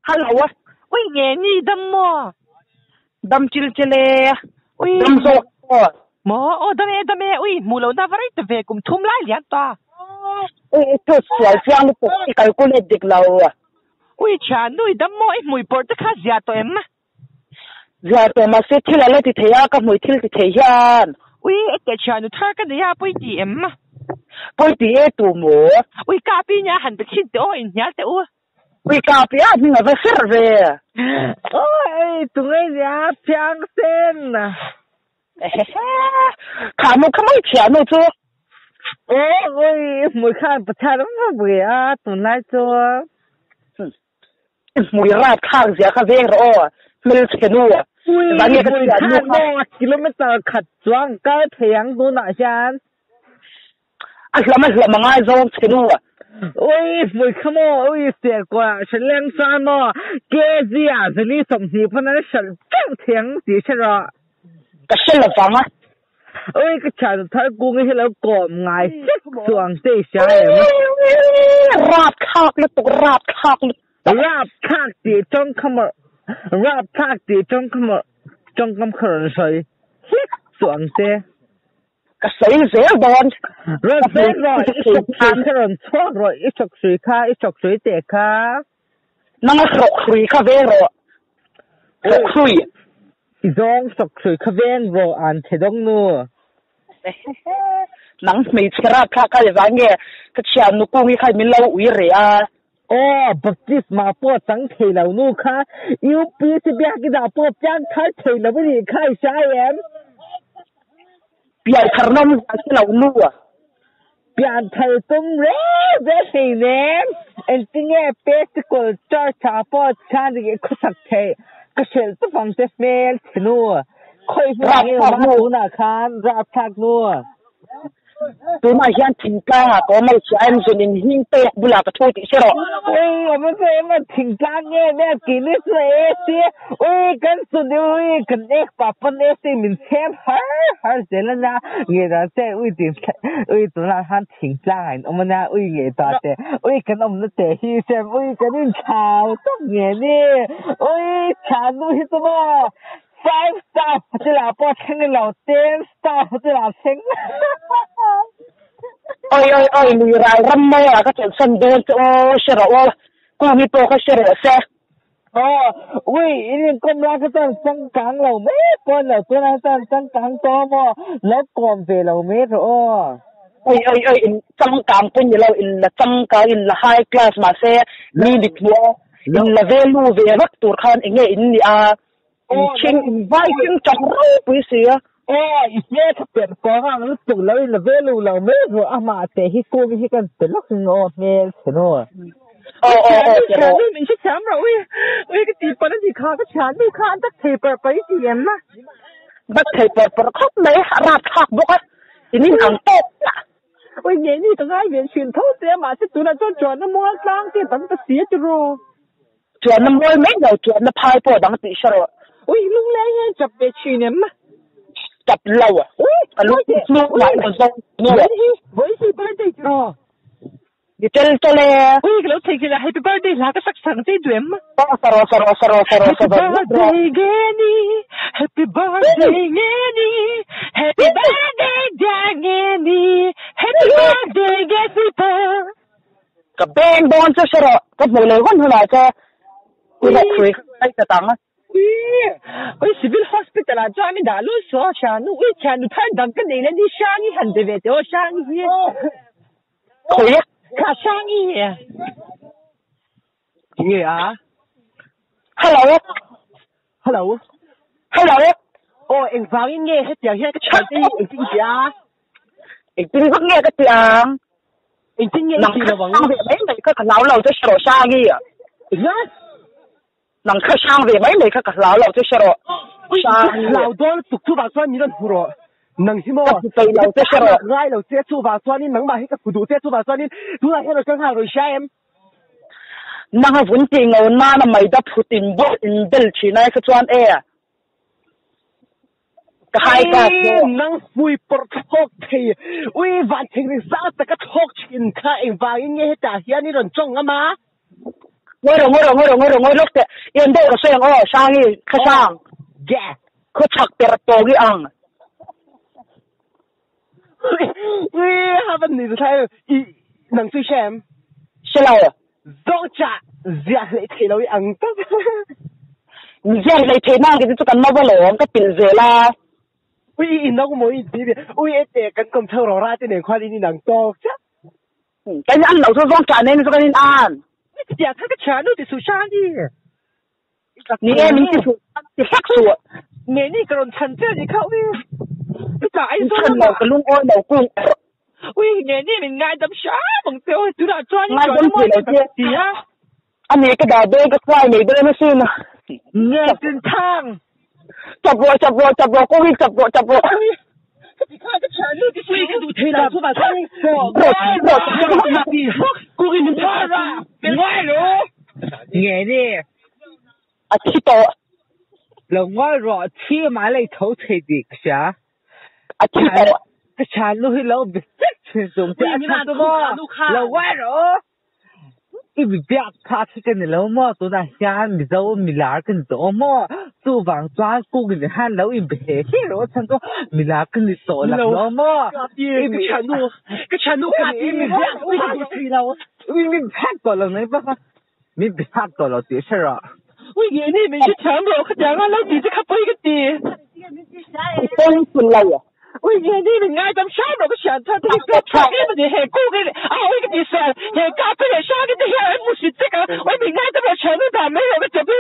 Hello. Ui nge ni dam maw? Dam chil chil e. Ui. Dam zawk maw? Maw? Aw dam e dam e. Ui hmuh loh na va rei ta ve kum thum lai lian ta. Ui i thu sual chiang lutuk i calculate dik lo. Ui thian nu i dam maw? I hmui pawrh te kha zia tawh em? Zia tawh mahse thil a la ti thei a ka hmui thil ti thei hian. Ui e teh thian nu thar ka nei a pawi ti em? Pawi ti e tu maw? Ui ka pi nia han be chhin teh aw inhnial teh u. Ui ka pi a hming a va ser ve. Oi tunge nia phiang sen. Kha nu kha mai chhia nu chu. Aw ui hmui khan pathian a va ve a tunlai chu. Hmui rap thlak zia kha veng rawh aw hmelchhe nu. Ui hmui khan maw kilometer khat chuang kal thei ang tunah hian. A hlam a hlam a ngai zawng che nu. Ui hmui kha maw ui ser kuah hre leng chuan maw KG ah zali 20 pawn an hralh teuh thei ang tih hre rawh. Ka hre lovang a. Ui ka thian thar kung hi lo kawm ngai sek chuang che i hria em. Rap thlak lutuk rap thlak lutuk. Rap thlak tih tawng kha maw rap thlak tih tawng kha maw tawngkam kha rawn sawi hlek chuang che. Ka sawi zel dawn. Rawn sawi rawh, i chawk hrui kha rawn chhuak rawh, i chawk hrui kha, i chawk hrui teh kha. Nanga hrawk hrui kha veng rawh, hrawk hrui. I zawng hrawk hrui kha veng rawh, an che dawng nu. Nang hmeichhe rat kha ka vang nge, ka thian nu kung hi kha min lo ui reh a. Aw, baptisma pawh chang thei lo nu kha, UPC biakin ah pawh piang thar thei lo a nih kha i hria em? Pian thar nawm zan si lo nu. Pian thar tum reng reng hleinem, engtinge Pentecost Church ah pawh chhan i khawsak theih ka hrilh tawp ang che hmel che nu. Khawi hmunah nge awm a tunah khan rapthlak nu. Tunah hian thingtlang ah ka awm a, chhiah em zun in hing pek bulah ka thu tih hre rawh. Ui awm a em a thingtlang nge nge keini chu AC ui kan chun i ui kan ek pah pawn AC min chhem har har zel a nia nge dan che ui tin ui tunah khan thingtlang ah in awm a nia ui nge ta te ui kan awmna te hi sem ui kan inthlau tawp nge ni ui thiannu hi chu maw Five star hotel ah pawh thleng ilo ten star hotel ah thleng. Oi oi oi lui ral ram mai ah ka chawlhsan dawn che aw hre rawh aw kungi pawh kha hre rawh se. Aw ui in inkawm lai kha chuan changkang lo mai pawn lo tunah chuan changkang tawh maw lo kawm ve lo mai rawh aw. Oi oi oi in changkang pawh ni lo in la changkang in la high class mahse mi mit hmuh a in la value ve vak tur khan enge in nih a. In thing in vai thing tang ropui si a. Aw i hmel kha perh pawng ang lutuk lo in la value lo mai rawh a mah te hi kung hi kan pe lawk in aw hmel chhe nu. Aw aw aw ti rawh. Min hrethiam rawh ui ui ka tih pawn a ni kha ka thiannu kha an tak thei par par i ti em a. Bat thei par par khawp mai a rapthlak bawk a in in ang tawk chiah. Ui nge ni ka ngai ve thin tho che a mahse tunah chuan chuan a mual tlang te dang ta si a ti rawh. Chuanna mawi mai lo, chuanna phai pawh dang tih hre rawh. Ui, lungleng hian chap ve thin em? Chap lo. Ui, Ka lung hnuk lah ka zawng nu. Vawi hi birthday ti rawh. Ni tel tel e. Ui, ka lo thei nghilh a, happy birthday hla ka sak sang che duh em? Aw, sa rawh, sa rawh, sa rawh, sa rawh, sa Happy rawh. birthday Ngeni, happy birthday Ngeni, happy birthday dear Ngeni, happy birthday Ngeni. Ka beng dawn che hre rawh, ka hmuh leh hun hunah che i rawk hrui kha ka ngaihtuah ang. Ui, ui civil hospital ah chuan mi dah lut suh aw thiannu, ui thiannu thar dang ka nei la ni Hrangi han be ve teh aw Hrangi hi. Khawi a? Kha Hrangi hi. Tinge a? Hello. Hello. Hello. Aw engvangin nge hetiang hian ka thian te hi engtin ti a? Engtin vak nge ka ti ang? Engtin nge i Nang ti kha lo ang? hrang ve mai mai kha ka hlau lo che hre rawh Hrangi. Eng? Nang kha hrang ve mai mai kha ka hlau lo che hre rawh Ui, ka Hrangi. hlau dawn lutuk chuvang chuan min rawn hmu rawh. Nang hi maw? Ka hmu peih lo che hre rawh. Ka ngai lo che chuvang chuanin nangmah hi ka hmu duh che chuvang chuanin tunah hian rawn kal nghal rawh i hria em? Nang a vun tih ngo nana mai da phut in bawlh in bel thin ai kha chuan e. Ka hai ka Ui, nang hmui pawrh thlawk thei. Ui, van thing ring sang taka thlawk thin kha engvangin nge hetah hian i rawn tawng ngam a? Ngoi ro ngoi ro ngoi ro ngoi ro ngoi lok te yan do ro seng o sangi khasang ge kho chak per to gi ang ui ha van ni thai i nang sui shem selo zo cha zia le thei lo ang ta zian lei thei na ki chu kan ma ba lo ka pil zela ui i nang mo i ti ui e te kan kom thau ro ra te ne khwa ni nang to cha kan an lo chu zong cha ne chu kan in an 呀，他个全都得受伤的。 ni e min ti su ti sak su 你那个人成这你看喂，你咋一说 chan lo ka lung oi lo kung 喂，你那边爱怎么啥梦对，就那转 ngai dam ti lo ti 啊， ani ka da do ka kwai nei do na sin เงินจนทาง จับรอจับรอจับรอกูวิ่งจับรอจับรอ 你看这全都得睡个都推了，出把汤， รถรถ กู给你怕了， ง่ายรู้เงี้ยนี่ อาทิตย์ เราง่ายรอที่มาเลยเขาเทดิกษา อาทิตย์ กษาลูกเราบิดชิงจะฉันตัวเราง่ายรู้一比比他去跟你老么做那下你走米拉跟走么做房抓过给你喊老一别我成个米拉跟你走了老么一个全都个全都看你你你推了我，你你太多了没办法你别太多了的事啊我眼里没去全部，我讲啊老弟这可不一个的。 ต้นคุณเราอ่ะ 我眼里面爱咱们啥么个想他这个他给么的还过给啊我个的是还搞这个啥个的还不是这个我明爱咱们全都打没有个这不。